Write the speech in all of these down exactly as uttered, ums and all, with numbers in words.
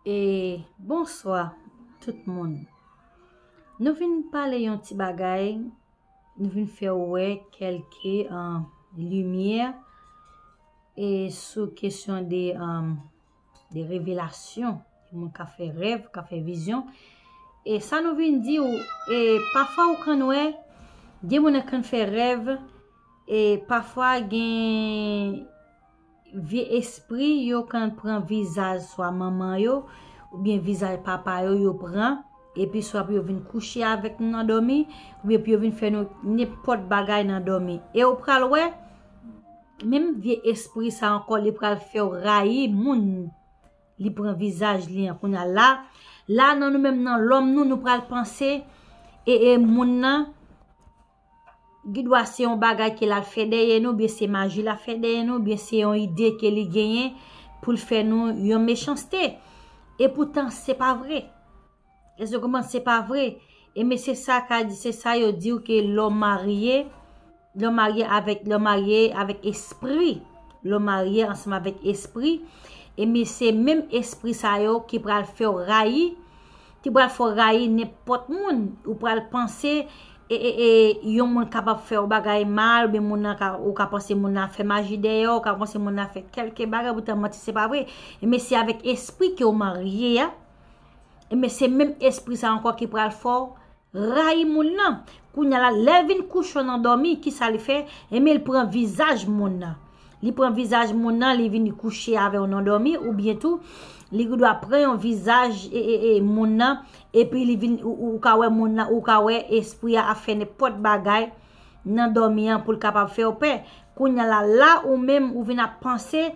E bonswa tout moun. Nou vin pale yon ti bagay, nou vin fè w wè kèlke, ah, limyè e sou kesyon de, ah, de revelasyon. Moun ka fè rèv, ka fè vizyon. E sa nou vin di w, e pafwa ou konn wè, gen moun nan konn fè rèv, e pafwa gen vye espri, yo konn pran vizaj swa manman yo, oubyen vizaj papa yo, yo pran, epi swa pou yo vin kouche avèk nou nan dòmi, oubyen pou yo vin fè nou nenpòt bagay nan dòmi. E ou pral wè, menm vye espri sa ankò, li pral fè w rayi moun. Li pran vizaj li an. Kounye a la, la nan nou menm nan lòm nou, nou pral panse, e, e moun nan, gen dwa se yon bagay ke l al fè dèyè nou, oubyen se maji l ap fè dèyè nou, oubyen se yon ide ke li genyen pou l fè nou yon mechanste. E poutan, se pa vre. Èske w konprann? Se pa vre. E men se sa ka di, se sa yo di w ke lè w marye, lè w marye avèk, lè w marye avèk espri, lè w marye ansanm avèk espri, e men se menm espri sa yo ki pral fè w rayi, ki pral fè w rayi nenpòt moun. Ou pral panse, e, e, e, yon moun kapab fè w bagay mal, oubyen moun nan ka, ou ka panse moun nan ap fè maji dèyè w, ou ka panse moun nan ap fè kèlke bagay, poutan manti se pa vre. E men se avèk espri ke w marye a, e men se menm espri sa ankò ki pral fè w rayi moun nan. Kounye a la, lè l vin kouche w nan dòmi, kisa li fè? Enben, l pran vizaj moun nan. Li pran vizaj moun nan, li vin kouche avè w nan dòmi, oubyen tou, li gendwa pran yon vizaj, e, e, e, moun nan, epi li vin, ou, ou ka wè moun nan, ou ka wè espri a ap fè nenpòt bagay nan dòmi an pou l kapab fè w pè. Kounye a la, la ou menm, ou vin ap panse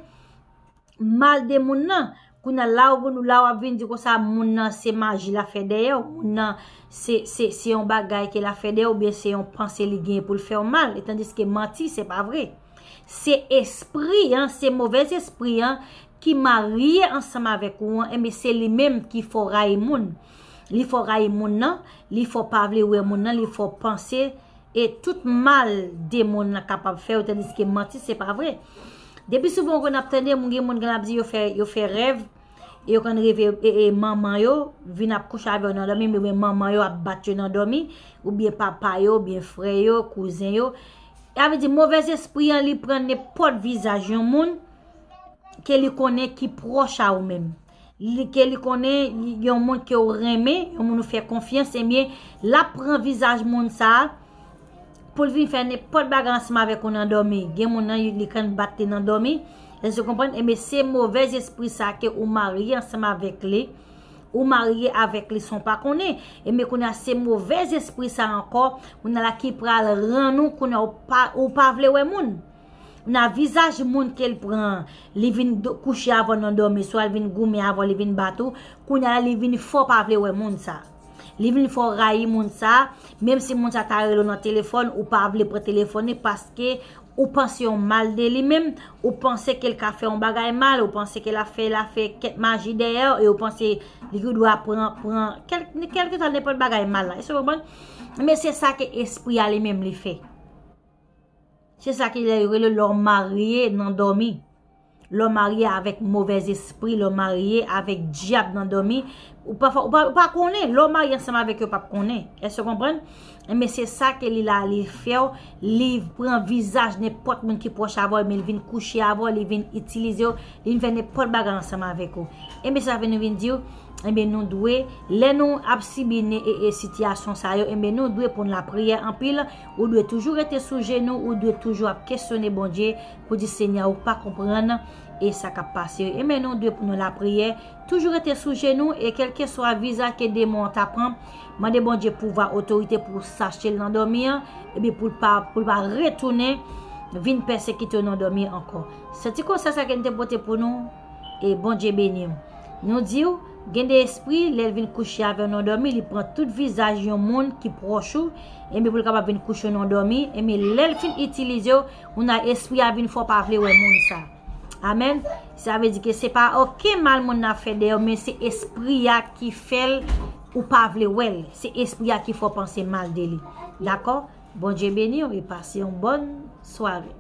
mal de moun nan. Kounye a la, ou, la w ap vin di konsa, moun nan se maji l ap fè dèyè w, moun nan se, se, se yon bagay ke l ap fè dèyè w, oubyen se yon panse li genyen pou l fè w mal. E tandiske manti, se pa vre. Se espri an, se movèz espri an ki marye ansanm avèk ou an, enben se li menm ki fè w rayi moun. Li fè w rayi moun nan, li fè w pa vle wè moun nan, li fè w panse e tout mal de moun nan kapab fè w, tandiske manti se pa vre. Depi souvan ou konn ap tande moun, gen moun konn ap di yo fè, yo fè rèv, e yo konn reve, e, e manman yo vin ap kouche avè yo nan dòmi, oubyen manman yo ap bat yo nan dòmi, oubyen papa yo, oubyen frè yo, kouzen yo. Sa vle di movèz espri an li pran nenpòt vizaj yon moun ke li konnen ki pwòch a ou menm. Li, ke li konnen yon moun ke w renmen, yon moun ou fè konfyans, ebyen, l ap pran vizaj moun sa a pou l vin fè nenpòt bagay ansanm avèk ou nan dòmi. Gen moun nan, li konn bat li nan dòmi. Èske w konprann? Ebyen, se movèz espri sa ke ou marye ansanm avèk li. Ou marye avèk li san w pa konnen. Ebyen, kounye a, se movèz espri sa ankò, kounye a la ki pral rann ou, kounye a, ou pa, ou pa vle wè moun. Nan vizaj moun ke l pran, li vin do-, kouche avè w nan dòmi, swa l vin goumen avè w, li vin bat ou, kounye a la, li vin fè w pa vle wè moun sa. Li vin fè w rayi moun sa, menm si moun sa ta rele w nan telefòn, ou pa vle pran telefòn li paske ou panse yon mal de li menm, ou panse ke l ka fè yon bagay mal, ou panse ke l ap fè, l ap fè kèk maji dèyè w, e ou panse li gendwa pran, pran kèl-, kèlkeswa nenpòt bagay mal la. Èske w konprann? Men se sa ke espri a li menm li fè. Se sa ki lè yo rele lè w marye nan dòmi. Lè w marye avèk movèz espri, lè w marye avèk dyab nan dòmi. Ou pa, ou pa, ou pa konnen. Lè w marye ansanm avèk yo, w p ap konnen. Èske w konprann? Enben, se sa ke li la, li fè w, li pran vizaj nenpòt moun ki pwòch avè w, men li vin kouche avè w, li vin itilize w, li vin fè nenpòt bagay ansanm avèk ou. Enben, sa vin, nou vin di w, enben, nou dwe, lè nou ap sibi ne, e, e sitiyasyon sa yo, enben, nou dwe pou n lapriyè anpil, ou dwe toujou rete sou jenou, ou dwe toujou ap kesyone Bondye pou di, Senyè, ou pa konprann e sa k ap pase yo. Enben, nou dwe pou nou lapriyè, toujou rete sou jenou, e kèlkeswa vizaj ke demon an ta pran, mande Bondye pouvwa, otorite pou chache l nan dòmi an, epi pou l pa, pou l pa retounen vin pèsekite w nan dòmi ankò. Se ti konsèy sa ke n te pote pou nou, e Bondye beni w. Nou di w, gen de espri, lè l vin kouche avè w nan dòmi, li pran tout vizaj yon moun ki pwòch ou, enben pou l kapab vin kouche w nan dòmi, enben lè l fin itilize w, ou nan espri a vin fè w pa vle wè moun sa. Amèn. Sa vle di ke se pa okenn mal moun nan ap fè dèyè w, men se espri a ki fè l ou pa vle wè l. Se espri a ki fè w panse mal de li. Dakò? Bondye beni w e pase yon bòn sware.